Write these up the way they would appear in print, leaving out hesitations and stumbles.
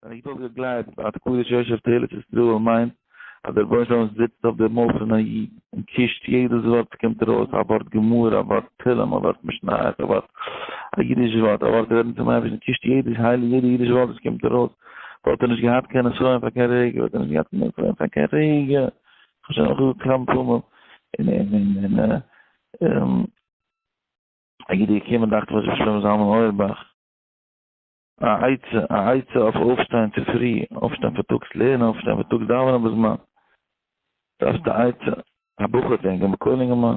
ווען א איד וואלט געגלייבט אז קדוש יושב תהילת ישראל מיינט אז דער רבונו של עולם זיצט אויף די מויל פון א איד און קישט יעדעס ווארט וואס קומט ארויס, א ווארט גמרא, א ווארט תהלים, א ווארט משניות, א ווארט א אידיש ווארט, א ווארט רעדן צום אייבערשטן, קישט יעדעס הייליג יעדע אידיש ווארט וואס קומט ארויס, וואלט ער נישט געהאט קיין נסיון פאר קיין רגע, וואלט ער נישט געהאט קיין נסיון פאר קיין רגע, איך האב שוין אויך געזאגט כמה פעמים, און און און און א איד איז געקומען דאכט זיך ר' שלמה זלמן אויערבאך, א עצה, א עצה אויף אויפשטיין צופרי, אויפשטיין פארטאגס לערנען, אויפשטיין פארטאגס דאווענען בזמן. דארפסט א עצה? א בחור דענק איך, בכולל אינגערמאן,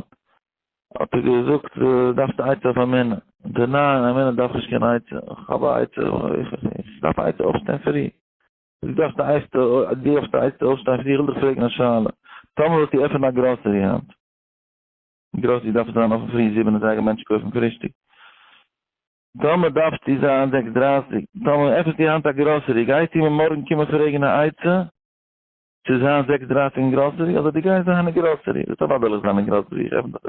האט ער געזאגט, דארפסט א עצה אויף אמונה? זאגט ער, ניין, אמונה דארף נישט קיין עצה, איך האב א עצה, איך דארף א עצה אויפשטיין פרי. דו דארפסט א עצה, דו דארפסט א עצה אויפשטיין פרי, איך וויל דיך פרעגן א שאלה, טאמער וואלסטו עפענען א גראסערי היינט, גראסערי דארף זיין אפן פרי זיבן אזייגער מענטשן קויפן פרישטאג, טאמער דארפסטו זיין זעקס דרייסיג, טאמער עפענסטו היינט א גראסערי, גייסטו מיר מארגן קומען פרעגן א עצה צו זיין זעקס דרייסיג אין גראסערי, אדער דו גייסט זיין אין גראסערי? זאגסט אוודאי וועל איך זיין אין גראסערי, איך עפן דאך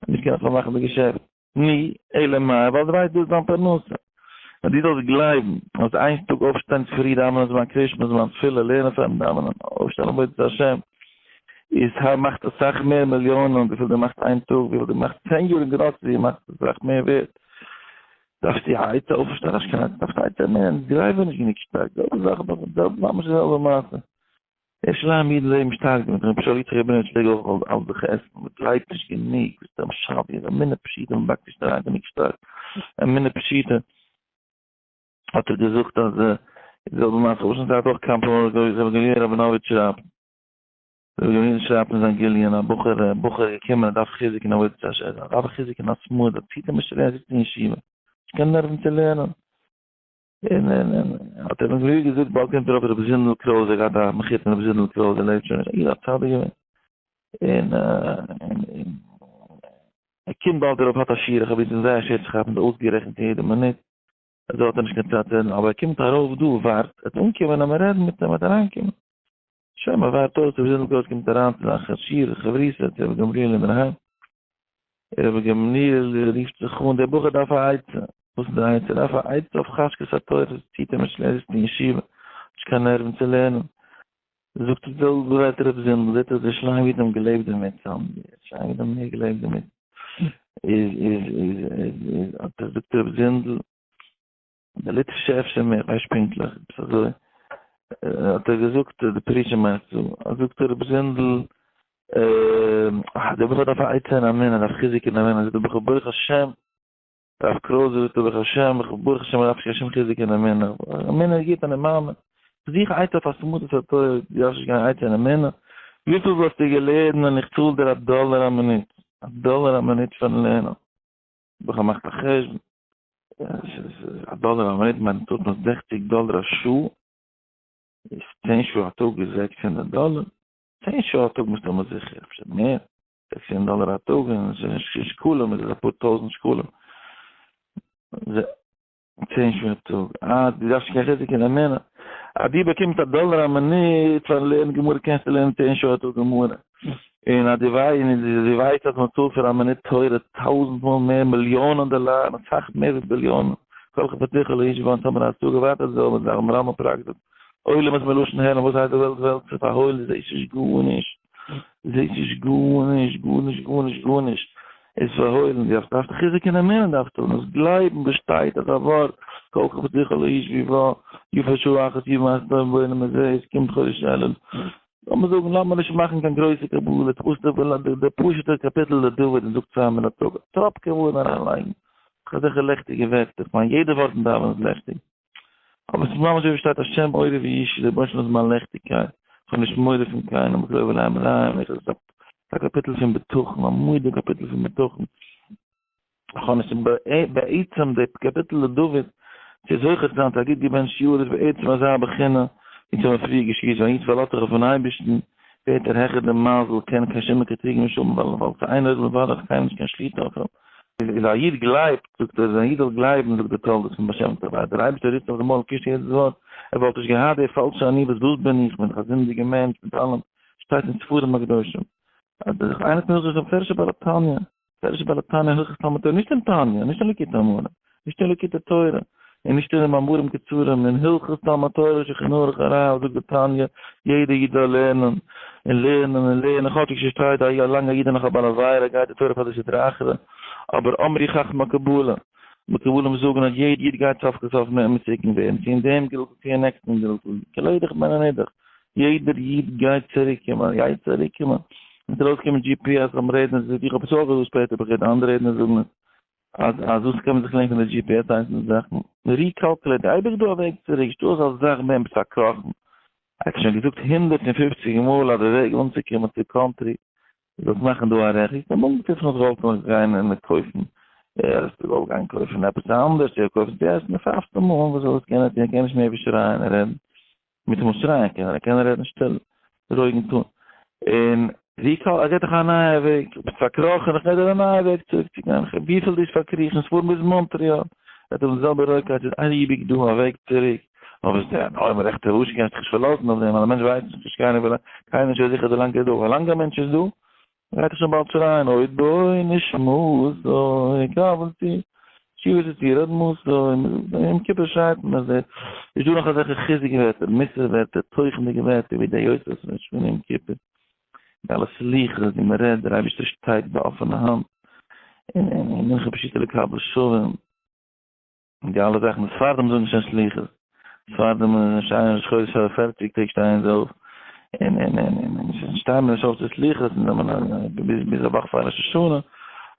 נישט קען איך פארמאכן די געשעפט. נו, אלא מאי, ווייל דו ווייסט דאס איז דיין פרנסה. ווען דו זאלסט גלייבן אז איין טאג אויפשטיין פרי דאווענען זמן קרישמע זמן תפילה לערנען פארן דאווענען אויפשטיין עבודת השם איז ה מאכט אסאך מער מיליאנען וויפיל דו מאכסט איין טאג וויפיל דו מאכסט צען יאר אין גראסערי מאכסט אסאך מער ווערט דארפסטו א עצה אויפשטיין דארפסט קיין עצה דארפסט א עצה מער גלייב נישט גענוג שטארק זעלבע זאך זעלבע ממש די זעלבע מעשה ירושלים אידן לעבן שטארק דערמיט, רבי שאול יצחק ראבינאוויטש פלעג אויך אלץ זיך עסן, מען גלייבט נישט גענוג, ביסט א משוגע, אמונה פשוטה, מען באקט נישט אריין גענוג שטארק, אמונה פשוטה, האט ער געזאגט אז די זעלבע מעשה, כ'האב שוין געהאט אויך כמה פעמים רבי גמליאל ראבינאוויטש שרייבט, רבי גמליאל שרייבט אין זיין גליון, א בחור, א בחור איז געקומען ער דארף חיזוק אין עבודת השם, ער דארף חיזוק אין התמדה, ציט אים נישט צו לערנען, זיצט אין ישיבה, נישט קיין נערוון צו לערנען. און און און האט ער מיר געזאגט באלד קומט ארויף רבי זונדל קרויז ער געהאט א מחותן רבי זונדל קרויז ער לעבט שוין נישט א איד א צדיק געווען און און ער קומט באלד ארויף האט א שיעור איך האב איהם זייער שווער צו כאפן אויסגערעכנט יעדע מינוט אזוי האט ער נישט קיין צייט צו רעדן אבער ער קומט ארויף דא ווארט ער וועט אנקומען און מיר רעדן מיט אים ער וועט אריינקומען שוין מען ווארט אויס רבי זונדל קרויז קומט אריין צו זיין שיעור חברותא צו רבי גמליאל אינדערהיים רבי גמליאל רופט זיך אן, דער בחור דארף א עצה. וואס איז די עצה? ער דארף א עצה אויף חשקת התורה, עס ציט אים נישט, ער זיצט אין ישיבה, האט נישט קיין נערוון צו לערנען. זאגט ער די זעלבע ווערטער רבי זונדל, זעט אויס די שליים אידן האבן געלעבט דערמיט, די שליים אידן האבן מער געלעבט דערמיט. איז איז איז איז איז האט ער זאגט רבי זונדל, די ליטווישע אפשר מער, כ'ווייס נישט פונקטליך, עפעס אזוי, האט ער געזאגט, די פרישה מיינסטו, זאגט רבי זונדל, דער בחור דארף א עצה אין אמונה, דארף חיזוק אין אמונה, זאגט דער בחור ברוך השם, הרב קרויזער זאגט ברוך השם, ברוך השם איך דארף נישט קיין שום חיזוק אין אמונה, אמונה איז גוט אני מאמין, זוך א עצה אויף התמדת התורה, דו דארפסט נישט קיין עצה אין אמונה, וויפיל וואלסטו געלערנט ווען איך צאל דיר א דאלער א מינוט, א דאלער א מינוט פארן לערנען, בחור מאכט א חשבון, א דאלער א מינוט מיינט צאלט מען זעכציג דאלער א שעה, איז צען שעה א טאג איז 600 דאלער, צען שעה א טאג מסתמא זיכער, אפשר מער, 600 דאלער א טאג, און שקלים איז עס אפאר טויזנט שקלים. צען שעה א טאג, אה, דו דארפסט נישט קיין חיזוק אין אמונה, אז דו באקומסט א דאלער א מינוט פארן לערנען גמרא קענסטו לערנען צען שעה א טאג גמרא, און אז דו ווייסט אז מען צאלט פאר א מינוט תורה טויזנט מאל מער, מיליאנען דאלארן, אסאך מער ווי ביליאנען, כל חפציך לא ישבו אונז האבן א השגה ווייטער די זעלבע זאך, מרמא פראקטיק, עולם איז מלשון העלם, וואס הייסט די וועלט וועלט, ס'איז פארהוילן, דו זעסט נישט גארנישט. זעהט נישט גארנישט גארנישט גארנישט גארנישט איז פארהוילן, דו דארפסט חיזוק אין אמונה דארפסטו האבן, דאס גלייבן וואס שטייט אז א ווארט כל חפציך לא ישבו בה, יפה שעה אחת יהיו מעשים טובים בעולם הזה, עס קומט חודש אלול, לאמיר זאגן לאמיר נישט מאכן קיין גרויסע קבלות, די פשוט'ע קאפיטל לדוד און זאגט צוזאמען א טאג, א טראפ כוונה אריינלייגן, אזעלכע לעכטיגע ווערטער, כ'מיין יעדע ווארט אין דאווענען איז לעכטיג. אבער ס'איז ממש אזוי ווי שטייט השם אורי וישעי, דער רבונו של עולם איז מיין לעכטיגקייט, איך האב נישט מורא פון קיינעם, איך לויף אליין אריין, איך איז א קאפיטל פון בטחון, א מורא'דיגע קאפיטל פון בטחון, איך האב נישט, בעצם די קאפיטל לדוד, צו זוכה צו זיין צו א גוט געבענטשט יאר איז בעצם אזא בחינה, ווי צו האבן פריער געשמועסט, ווען א איד פארלאזט זיך אויפן אייבערשטן, ווערט ער העכער דעם מזל, קען קיין שום קטרוג נישט האבן, ווייל ווייל ס'איין אויג לבד האט קיינער נישט קיין שליטה אויף אים. איז א איד גלייבט, זאגט ער, אז א איד זאל גלייבן, זאגט דער תולדות פון בעל שם טוב, אז דער אייבערשטער זיצט אויף די מויל און קישט יעדעס ווארט, ער וואלט נישט געהאט די פאלשע עניוות, וואס בין איך, בין איך א זינדיגער מענטש, מיט אלעם, שטייט אין ספרים הקדושים, אז דער איינער פון הלכות מפרשי בעל התניא, מפרשי בעל התניא הלכות תלמוד תורה, נישט אין תניא, נישט אין ליקוטי אמרים, נישט אין ליקוטי תורה. און נישט אין די מאמרים קצרים, אין הלכות תלמוד תורה שולחן ערוך הרב זאגט די תניא, יעדע איד זאל לערנען, און לערנען און לערנען, כאטשיג ס'שטייט א לאנג א איד איז נאך א בעל עבירה גייט די תורה פאר די סטרא אחרא, אבער אמרו חכמי הקבלה, מקובלים זאגן אז יעדע איד גייט סוף כל סוף מתוקן ווערן, צו אין דעם גלגול צו אין נעקסטן גלגול, כלא דך בין הנידח, יעדער איד גייט צוריק קומען, גייט צוריק קומען, וועט ארויסקומען GPS ביים רעדן, איך האב עס אויך געזאגט שפעטער, האב איך געהערט אנדערע רעדנער זאגן עס. אז אז וואס קען מען זיך לערנען פון די GPS איינס מיט זאכן? recalculate, אייביג דא א וועג צוריק, נישטא אזא זאך מער ביסט פארקראכן. ער האט שוין געזאגט 150 מאל אז די וועג אנצוקומען צו קאנטרי איז דאס מאכן דא א רעכי, ס'איז אמאל געטרעפן אז וואלט מען גיין און קויפן, ער האט געוואלט גיין קויפן עפעס אנדערש, ער קויפט צו עסן, פייפט אים אן, וואס זאל עס קענען טון, ער קען נישט מער ווי שרייען און רעדן. מיט אים שרייען קען ער, ער קען רעדן שטיל, רואיגן טאן. און ווי קאל, ער געט דיך א נייע וועג, ביסט פארקראכן, איך גיי דיר א נייע וועג צוריק צו גיין, וויפיל דו וועסט פארקריכן, עס פארן ביז מאנטריאל, וועט האבן די זעלבע רואיגקייט, ס'איז אייביג דא א וועג צוריק, אבער עס איז א נאר רעכטע וואס קענסט דיך נישט פארלאזן אויף דעם, ווייל א מענטש ווייסט נישט, קיינער וויל, קיינער נישט זיכער ווי לאנג ער איז דא, ווי לאנג א מענטש איז דא, גייט ער שוין באלד שרייען עוד בו נשמתו קבלתי שיבת יציר אדמתו, יום כיפור שרייט מען אז נישט דא נאך אזעלכע חיזוק ווערטער, מוסר ווערטער, תוכנ'דיגע ווערטער ווי די יוצרות פון יום כיפור, די אלע סליחות ווי מען רעדט, דער אייבערשטער שטייט ביי אפענע האנט, און און מנחה פשוטה לקבל שבים. און די אלע זאכן, די ספרדים זאגן שוין סליחות, ספרדים שטייען ראש חודש פאר פערציג טעג שטייען זיי אויף, און און און און און שטייען מיר נישט אויף צו סליחות, און זענען ביז ביז א וואך פאר ראש השנה,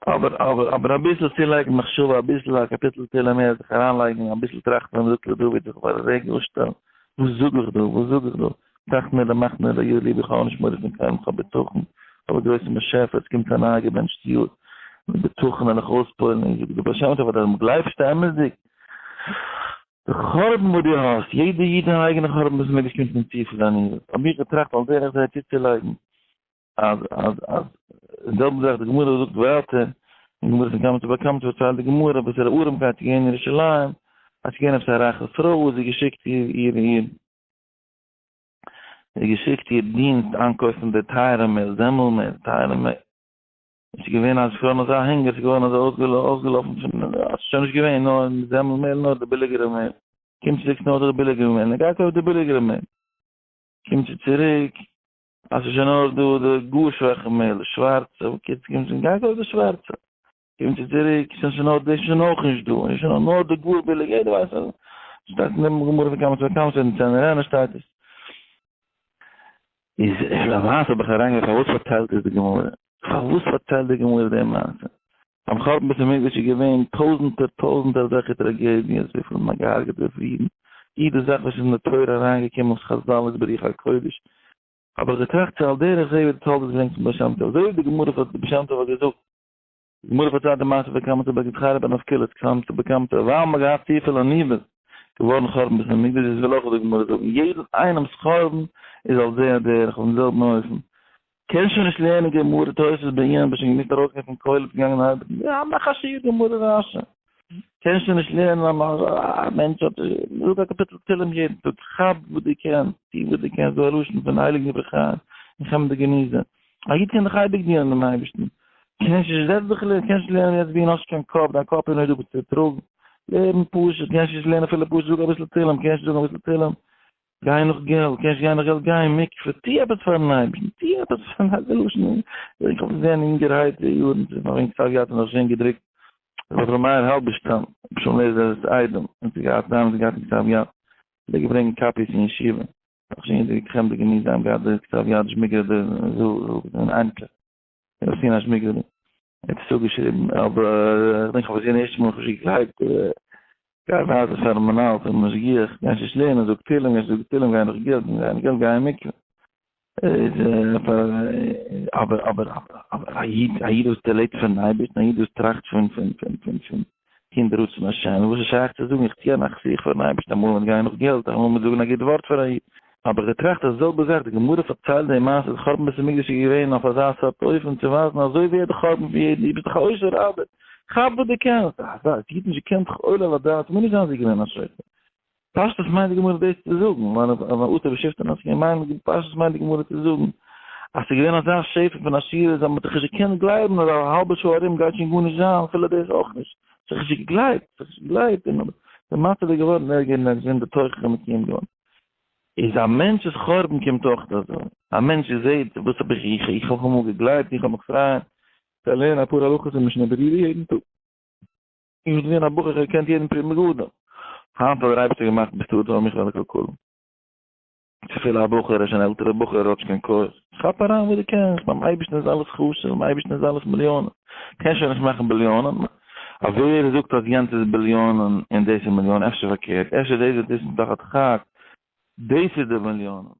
אבער אבער אבער אביסל צולייגן מחשבה, אביסל א קאפיטל תהלים מער זיך אריינלייגן, אביסל טראכטן ווען מ'זאגט לדוד זיך פאר א רגע אפשטעלן, וואס זאג איך דא, וואס זאג איך דא, טראכט מיר למחנה לא יהיה לי, איך האב נישט מורא פון קיינעם, איך האב בטחון, איך האב א גרויסן באשעפער, עס קומט א נייע געבענטשט יאר, מיט בטחון וועל איך אויספועלן, און זאגט דער בעל שם טוב אז דו גלייבסט אמת'דיג, די חורבן וואס דו האסט, יעדע איד זיין אייגענע חורבן בית המקדש קומט פון צופיל עניוות, האב איך געטראכט על דרך זה צוצולייגן, אז אז אז די זעלבע זאך די גמרא זאגט ווייטער, אין גמרא פון קמצא בר קמצא פארציילט די גמרא וואס אירע ארעמקייט איז געווען אין ירושלים, אז ס'איז געווען עפעס א רייכע פרוי וואס זי געשיקט איר איר איר זי געשיקט איר דינסט איינקויפן די טייערע מעל, זעמל מעל, טייערע מעל. עס איז געווען אז ס'איז געווארן אזא הונגער, ס'איז געווארן אזוי אויסגעלאפן פון, אז ס'איז שוין נישט געווען נאר זעמל מעל נאר די ביליגערע מעל. קומט צוריק ס'נאר דא די ביליגערע מעל, גיי קויף די ביליגערע מעל. קומט זי צוריק אז ס'איז שוין נאר דא די גאר שוואכע מעל, די שווארצע, בקיצור קומט זי, גיי קויף די שווארצע. קומט זי צוריק, ס'איז שוין נאר דאס שוין אויך נישט דא, איז שוין נאר די גאר ביליגע, יעדער ווייסט אז שטייט אין דעם גמרא פון קמצא ובר קמצא אין צענערענע שטייט עס. איז למעשה האב איך אריינגעלייגט פארוואס פארציילט עס די גמרא? פארוואס פארציילט די גמרא די מעשה? ביים חורבן בית המקדש איז געווען טויזענטער טויזענטער אזעלכע טראגעדיעס וויפיל מען האט געהארגעט וויפיל אידן, יעדע זאך וואס איז אין די תורה אריינגעקומען וואס חזל איז ברוח הקודש, האב איך געטראכט צו על דרך זה ווי די תולדות ברענגט פון בעל שם טוב, אזוי ווי די גמרא פאר די בעל שם טוב האט געזאגט, די גמרא פארציילט די מעשה פון קמצא בר זכריה בן אבקולס, קמצא בר קמצא, ווייל מען האט געהאט צופיל עניוות, געווארן חורבן בית המקדש, דאס וויל אויך די גמרא זאגן, יעדן איינעמס חורבן איז על זה הדרך, אויפן זעלבן אופן. קענסט שוין נישט לערנען גמרא תוספות בעיון, ביסט שוין געמוזט ארויסגיין פון כולל, ביסט געגאנגען ארבעטן, יא מאך א שיעור גמרא רשי. קענסט שוין נישט לערנען אז א מענטש האט, זאג א קאפיטל תהלים יעדן טאג, כאפ וואס דו קענסט, טו וואס דו קענסט, דא א לשון פון הייליגן דברי חיים אין חמדה גניזה, א איד קען דאך אייביג דינען דעם אייבערשטן, קענסט נישט, זעץ דיך לערן, קענסט נישט לערנען יעצט בעיון, האסט נישט קיין קאפ, דיין קאפ איז נישט דא צו טראגן, לערן פשוט, קענסט נישט לערנען אפילו פשוט, זאג אביסל תהלים, קענסט נישט זאגן אביסל תהלים, גיי נאך געלט, קענסט גיין נאך געלט, גיי אין מקווה, טו עפעס פארן אייבערשטן, טו עפעס פארן אייבערשטן, לשון, איך האב געזען אינגערהייט די יארן, ס'איז נאך אין כתב יד נאך שוין געדרוקט, רבי ר' מאיר האלבערשטאם, רבי שלום לעזער'ס איידעם, האט געהאט דאמאלס געהאט אין כתב יד, פלעגט ברענגען copies אין ישיבה, נאך שוין געדרוקט חמדה גניזה, האבן געהאט די כתב יד זשמיגראדער זאל, אייניקלעך. איך האב נישט מיטגענומען. ער האט עס אפגעשריבן, אבער איך דענק איך האב עס געזען ערשטע מאל, איך האב נישט געגלייבט. גיי ווייז עס פארן מנהל, פארן משגיח, גיי נישט לערנען, זאג תהלים, גיי נישט זאגן תהלים, גיי נאך געלט, גיי נאך געלט, גיי אין מקווה. איז אבער אבער אבער א איד, א איד וואס לעבט פארן אייבערשטן, א איד וואס טראכט פון פון פון פון פון טון די רצון השם, וואס איז שייך צו זאגן איך טו א נחת רוח פארן אייבערשטן, אמאל מיט גיין נאך געלט, אמאל מיט זאגן א גוט ווארט פאר א איד. האב איך געטראכט די זעלבע זאך, די גמרא פארציילט די מעשה אז חורבן בית המקדש איז געווען אויף אזא סארט אופן צו ווייזן אזוי ווערט די חורבן פון יעדן איד, ביסט דאך א עושר אדער כאפ וואס דו קענסט, אזא זי האט נישט געקענט זיך עולה על הדעת, מוז נישט זיין זי איז געווען א שוטה. פשטות מיינט די גמרא דאס צו זאגן, ווייל אטו בשבתא נתקן מיינט פשטות מיינט די גמרא צו זאגן אז ס'איז געווען אזא שפע פון עשירות אז מ'האט זיך נישט געקענט גלייבן אז א האלבע שעה ארום גייט שוין גארנישט זיין, אפילו דאס אויך נישט, זיך נישט געגלייבט, זיך נישט געגלייבט, און. די מצב איז געווארן ערגער און ערגער און די תוכחה איז מקוים געווארן. איז א מענטש'ס חורבן קומט אויך אזוי. א מענטש זעט, וואס האב איך, איך, איך האב אמאל געגלייבט, איך האב מיך פרייען, איך לערן אפאר הלכות אין משנה ברורה יעדן טאג. איך בין געווען א בחור, איך האב געקענט יעדן פרי מגדים. היינט האט דער אייבערשטער געמאכט ביסטו אדם מיך וועל איך קוקן. אפילו א בחור, ער איז שוין עלטערע בחור, ער האט נישט קיין כח. כאפ אריין וואס דו קענסט, ביים אייבערשטן איז אלעס חשוב, ביים אייבערשטן איז אלעס מיליאנען. קענסט שוין נישט מאכן ביליאנען. אז ווער זאגט אז יענץ איז ביליאנען און דאס איז מיליאנען, אפשר פארקערט, אפשר דאס וואס דאס איז תחת חק, דאס איז די מיליאנען.